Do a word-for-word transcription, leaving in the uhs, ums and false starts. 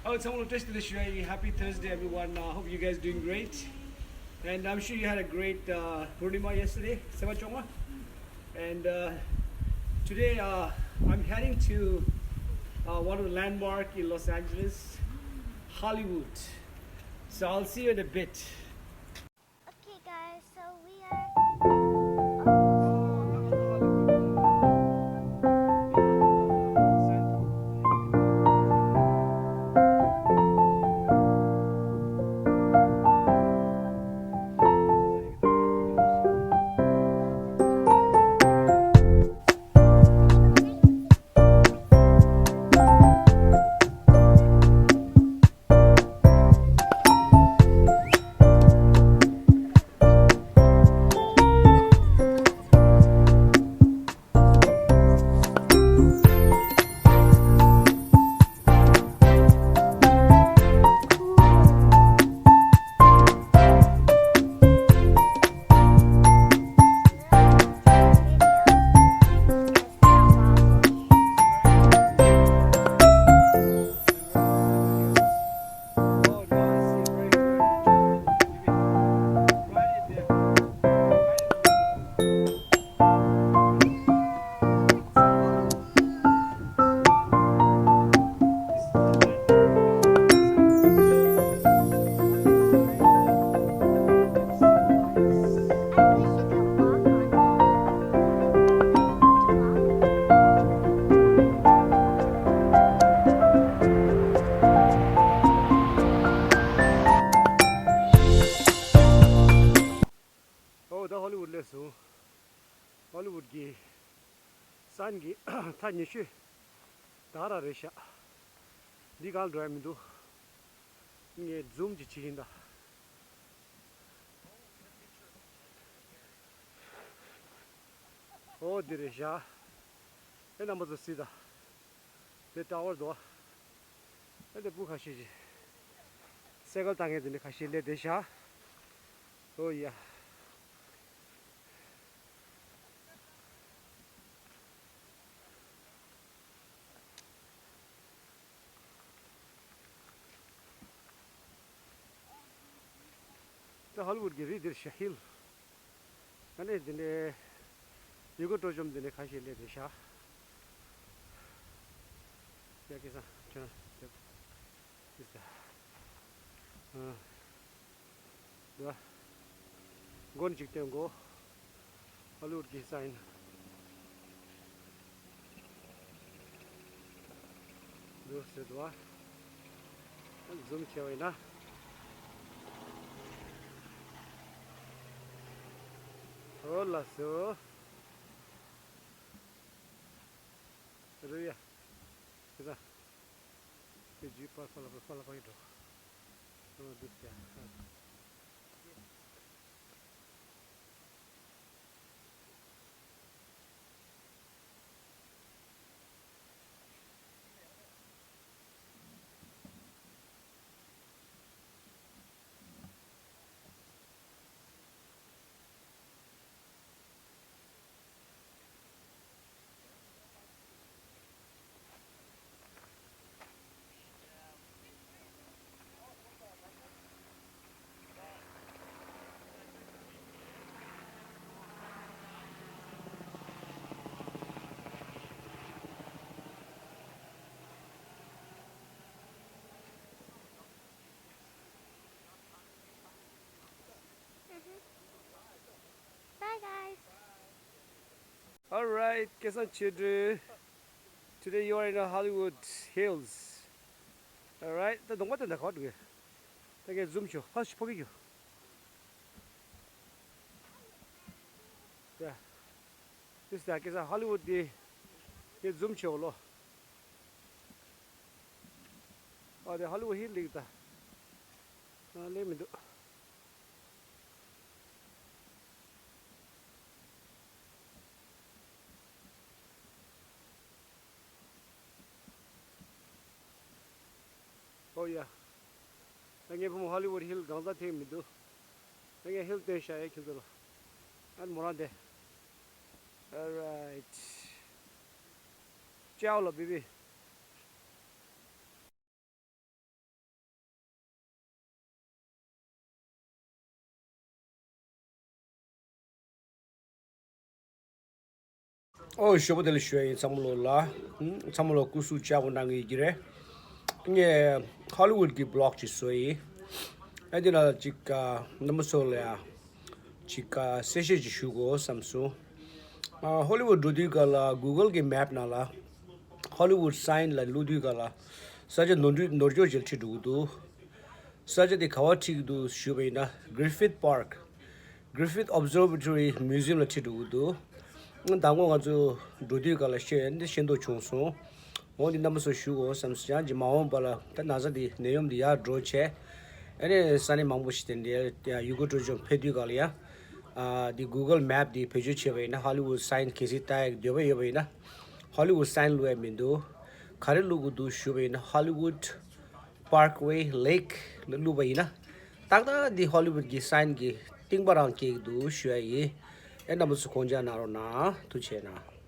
Oh, it's a little test of the show. Happy Thursday, everyone. I hope you guys doing great. And I'm sure you had a great uh, Purnima yesterday, Sema Chonga. And uh, today uh, I'm heading to uh, one of the landmark in Los Angeles, Hollywood. So I'll see you in a bit. Okay, guys, so we are. ཨོ་ད་ཧོ་ལི་ཝུད་སླེབས་སོང་། ཧོ་ལི་ཝུད་ཀྱི་སན་གྱི་མཐའ་ཉི་ཤུ་ད་ར་རེད་ཤག་འདི་གང་འགྲོ་ཡ་མི་འདུག་ངས་ཛུམ་ཅིག་བྱེད་ཀྱིན་གདའ། ཨོ་འདི་རེད་ཤག་ཨེ་རྣམ་པ་ཚོ་གཟིགས་དང་། དེ་ཊ་ཝར་དོ། ཨེ་དེ་སྤུ་ཁ་ཤས་ཅིག་སེ་ཀལ་བཏང་མཁན་དེ་འདྲ་ཁ་ཤས་སླེབས་བསྡད་ཤག་ཨོ་ཡ། ད་ཧོ་ལི་ཝུད་ཀྱི་རི་འདིར་ཤ་ཧིལ། ཨ་ནི་འདི་འདྲའི་ཡུལ་སྐོར་སྤྲོ་འཆམ་འདི་འདྲའི་ཁ་ཤས་སླེབས་བསྡད་ཤག་ཡ་སྐལ་བཟང་ཁྱོད་རང་། ཨ། འདི་བ། མགོ་ནས་ཅིག་སྟོན་དགོས། ཧོ་ལི་ཝུད་ཀྱི་སའིན། འདི་ཟེར་འདུག་བ། ཛུམ་བྱས་པ་ཡིན་ན། ཨོ་ལགས་སོ། རེད་ཡ། ཁྱེད་ཚ། དེ་རྗེས་པར་པ་ལ་པ་ལ་པ་ཡི་འགྲོ། ཨོ་འདི་ཟེར། Bye, guys. All right, སྐལ་བཟང་ཆོས་སྒྲོན། Today you are in the Hollywood Hills. All right, ད་གདོང་པ་དེ་འདྲ་ག་བ་འགྲོ་གི། ད་ངས་ཛུམ་ཞུ། ཕར་ཕོ་གི་ཞུ། ཡ། This is the སྐལ་བཟང་ཧོ་ལི་ཝུད་དེ། ངས་ཛུམ་ཞུ་ལོ། ཨ་དེ་ཧོ་ལི་ཝུད་ཧིལ་ལིག་ད། ཨ་ལེ་མི་འདུག་ཨོ་ཡ། ད་ངའི་བུ་མོ་ཧོ་ལི་ཝུད་ཧིལ་གང་ཟག་ཐེག་མི་འདུག་ད་ངས་ཧིལ་སྟོན་ཤག་ཡ་ཁྱེད་ཚོ་ལ། ཨན་མོ་རང་དེ། All right. Ciao ལ་བི་བི། ཨོ་ཞོགས་པ་དེ་ལ་ཞུ་ཡ་ཡིན། ཚང་མ་ལོ་ལ་ཨུམ་ཚང་མ་ལོ་སྐུ་གཟུགས་ཅག་པོ་གནང་གི་ཡིན་གྱི་རེད། ངས་ཧོ་ལི་ཝུད་ཀྱི་བི་ལོག་ཅིག་བཟོ་ཡིན། ཨ་དེ་ལ་ཅིག་ཨ་རྣམ་པ་ཚོ་ལ་ཡ་ཅིག་ཨ་གསལ་བཤད་ཅིག་ཞུ་དགོས་བསམ་སོང་། ཨ་ཧོ་ལི་ཝུད་འགྲོ་དུས་ག་ལ་གུ་གལ་གི་མེབ་ནང་ལ་ཧོ་ལི་ཝུད་སའིན་ལ་བླུག་དུས་ག་ལ་ས་ཆ་ནོར་འཁྲུལ་ནོར་འཁྱོག་ཅིག་ཁྲིད་འགྲོ་གི་འདུག་ས་ཆ་དེ་ག་པར་ཁྲིད་ཀྱི་འདུག་ཞུས་པ་ཡིན་ན། Griffith Park, Griffith Observatory Museum ལ་ཁྲིད་འགྲོ་གི་འདུག་ད་སྔོན་ང་ཚོ་འགྲོ་དུས་ག་ལ་ཤེས་ཡོན་འདི་ཤེས་རྟོགས་བྱུང་སོང་། འོ་འདི་རྣམ་པ་ཚོ་ཞུ་དགོས་བསམ་སོང་། ཡང་ཅིག་མ་འོངས་པ་ལ་ད་ན་ཚ་འདི་ནད་ཡམས་འདི་ཡར་འགྲོ་བྱས། ཨ་ནི་ས་གནས་མང་པོ་ཞིག་དེ་འདྲའི་ཡང་ཡུལ་སྐོར་སྤྲོ་འཆམ་ཕེབས་དུས་ག་ལ་ཡང་ཨ་འདི་གུ་གལ་མེབ་འདི་བེད་སྤྱོད་བྱས་པ་ཡིན་ན་ཧོ་ལི་ཝུད་སའིན་གལ་སྲིད་ལྟ་ཡག་འདོད་པ་ཡོད་པ་ཡིན་ན་ཧོ་ལི་ཝུད་སའིན་བླུག་ཡ་མི་འདུག་ག་རེ་བླུག་དགོས་འདུག་ཞུས་པ་ཡིན་ན་Hollywood Parkway Lake ལ་བླུགས་པ་ཡིན་ན། ཏག་ཏག་འདི་ཧོ་ལི་ཝུད་ཀྱི་སའིན་གྱི་རྟིང་པ་རང་སྐྱེ་གི་འདུག་ཞུ་ཡ་ཡིན། ཨེ་རྣམ་པ་ཚོ་དགོངས་འཇགས་གནང་རོགས་གནང་། ཐུགས་རྗེ་གནང་།